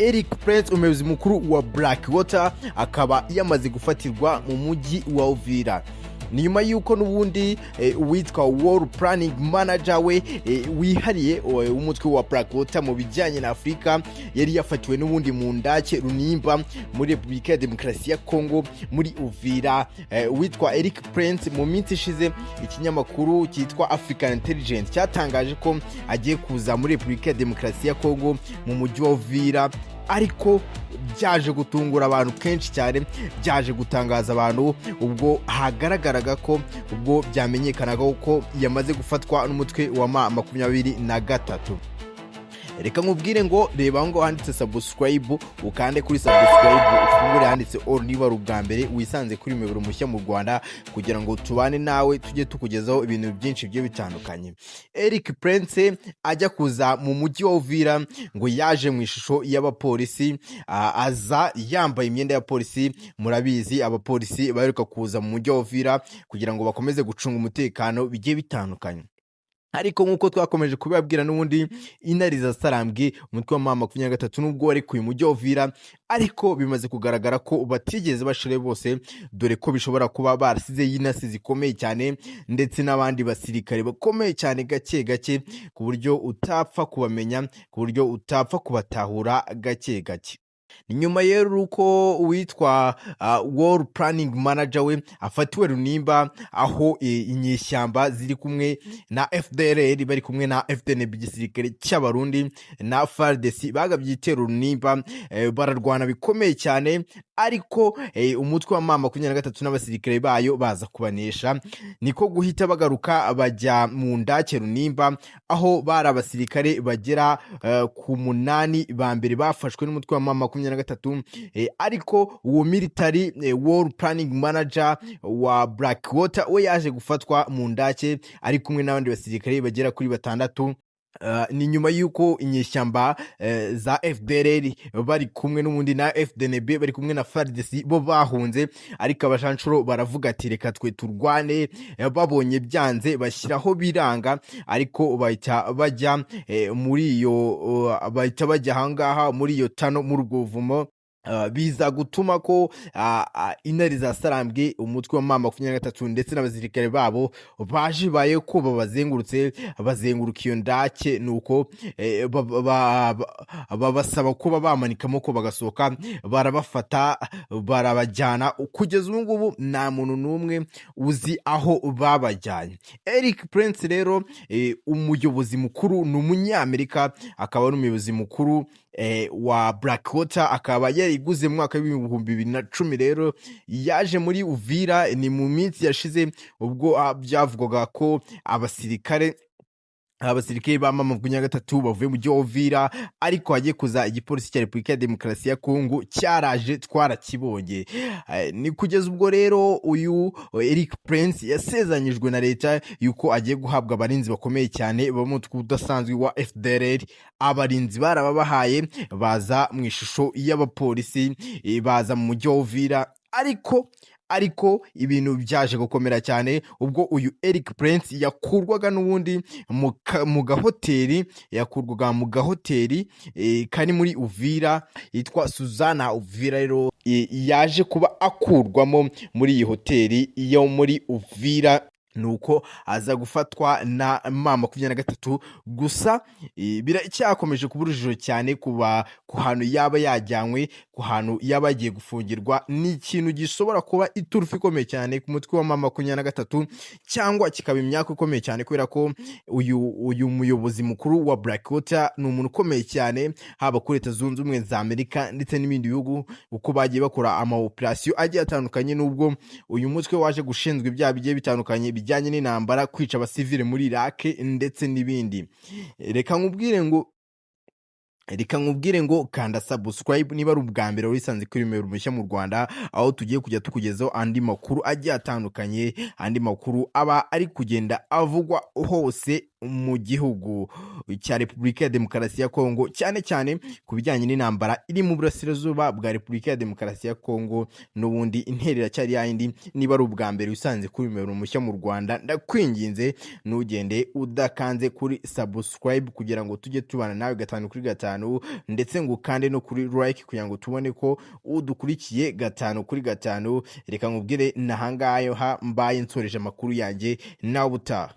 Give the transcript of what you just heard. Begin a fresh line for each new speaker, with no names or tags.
Eric Prince, umuyobozi mukuru wa Blackwater, akaba yamaze gufatirwa mu mujyi wa Uvira. Ni nyuma y'uko n'ubundi uwitwa War Planning Manager we wihariye w'umutwe wa Blackwater mu bijyanye na Afurika yari yafatiwe n'ubundi mu ndake Runimba muri Repubulika ya Demokarasi ya Kongo, muri Uvira. Uwitwa Eric Prince, mu minsi ishize ikinyamakuru cyitwa African Intelligence cyatangaje ko agiye kuza muri Repubulika ya Demokarasi ya Kongo mu mujyi wa Uvira, ariko byaje gutungura abantu kenshi cyane, byaje gutangaza abantu ubwo hagaragaraga ko, ubwo byamenyekanaga ko yamaze gufatwa n'umutwe wa M23. Reka nkubwire ngo reba aho ngaho handitse subscribe, ukande kuri subscribe, ufungure handitse all niba ari ubwa mbere wisanze kuri muyoboro mushya mu Rwanda, kugira ngo tubane nawe, tujye tukugezaho ibintu byinshi bigiye bitandukanye. Eric Prince ajya kuza mu mujyi wa Uvira ngo yaje mu ishusho y'abapolisi, aza yambaye imyenda ya polisi. Murabizi, abapolisi baheruka kuza mu mujyi wa Uvira kugira ngo bakomeze gucunga umutekano bigiye bitandukanye. Ariko nk'uko twakomeje kubibabwira n'ubundi, intare za Sarambwe, umutwe wa M23, nubwo warekuye umujyi wa Uvira, ariko bimaze kugaragara ko batigeze bashire bose, dore ko bishobora kuba barasizeyo intasi zikomeye cyane ndetse n'abandi basirikare bakomeye cyane gake gake, ku buryo utapfa kubamenya, ku buryo utapfa kubatahura gake gake. Ni nyuma rero uko uwitwa War Planning Manager we afatiwe Runimba, aho inyeshyamba ziri kumwe na FDLR, bari kumwe na FDNB, igisirikare cy'Abarundi, na FARDC, bagabye igitero Runimba, bararwana bikomeye cyane, ariko umutwe wa M23 n'abasirikare bayo baza kubanesha. Niko guhita bagaruka bajya mu ndake Runimba, aho bari abasirikare bagera ku 8 ba mbere bafashwe n'umutwe wa M23. Ariko uwo military war planning manager wa Blackwater we yaje gufatwa mu ndake ari kumwe n'abandi basirikare bagera kuri 6. Ni nyuma y'uko inyeshyamba za FDLR bari kumwe n'ubundi na FDNB, bari kumwe na FARDC, bo bahunze, ariko abashanshuro baravuga ati: "Reka twe turwane." Babonye byanze bashyiraho biranga, ariko bahita bajya muri iyo bahita bajya ahangaha muri iyo tano, muri ubwo buvumo. Biza gutuma ko intare za Sarambwe, umutwe wa M23 ndetse n'abasirikare babo baje baye ko babazengurutse, bazenguruka iyo ndake, nuko babasaba kuba bamanika amaboko bagasohoka, barabafata barabajyana. Kugeza ubu ngubu nta muntu n'umwe uzi aho babajyanye. Eric Prince rero, umuyobozi mukuru, ni umunyamerika, akaba ari umuyobozi mukuru wa Blackwater, akaba yariguze mu mwaka w'2010. Rero yaje muri Uvira ni mu minsi yashize, ubwo byavugwaga ko abasirikare ba M23 bavuye mu gihugu Uvira, ariko hagiye kuza igipolisi cya Repubulika ya Demokarasi ya Kongo, cyaraje twarakibonye. Ni kugeza ubwo rero uyu Eric Prince yasezanyijwe na leta yuko agiye guhabwa abarinzi bakomeye cyane b'umutwe udasanzwe wa FDLR. Abarinzi barababahaye, baza mu ishusho y'abapolisi, baza mu mujyi wa Uvira, ariko ibintu byaje gukomera cyane ubwo uyu Eric Prince yakurwaga n'ubundi mu gahoteli, yakurwaga mu gahoteli kari muri Uvira yitwa Suzana Uvira. Rero yaje kuba akurwamo muri iyi hoteli yo muri Uvira, nuko aza gufatwa na M23. Gusa biracyakomeje kuba urujijo cyane kuba ku hantu yaba yajyanywe, ku hantu yaba yagiye gufungirwa. Ni ikintu gishobora kuba iturufu ikomeye cyane ku mutwe wa M23, cyangwa kikaba imyaka ikomeye cyane, kubera ko uyu muyobozi mukuru wa Blackwater ni umuntu ukomeye cyane, haba kuri Leta Zunze Ubumwe za Amerika ndetse n'ibindi bihugu, uko bagiye bakora ama operasiyo agiye atandukanye. Nubwo uyu mutwe waje gushinzwa ibyaha bigiye bitandukanye bijyanye n'intambara, kwica abasivile muri Iraq ndetse n'ibindi. Reka nkubwire ngo kanda subscribe niba ari ubwa mbere wisanze kuri nimero mushya mu Rwanda, aho tugiye kujya tukugezaho andi makuru agiye atandukanye, andi makuru aba ari kugenda avugwa hose mu gihugu cya Repubulika ya Demokarasi ya Kongo, cyane cyane ku bijyanye n'intambara iri mu burasirazuba bwa Repubulika ya Demokarasi ya Kongo. N'ubundi intera iracyari yayindi. Niba ari ubwa mbere wisanze kuri nimero mushya mu Rwanda, ndakwinginze ntugende udakanze kuri subscribe, kugira ngo tujye tubana nawe 5 kuri 5. gatanu, ndetse ngo ukande no kuri like kugira ngo tubone ko udukurikiye gatanu kuri gatanu. Reka nkubwire, nahangaha mbaye nsoreje amakuru yanjye, nawe ubutaha.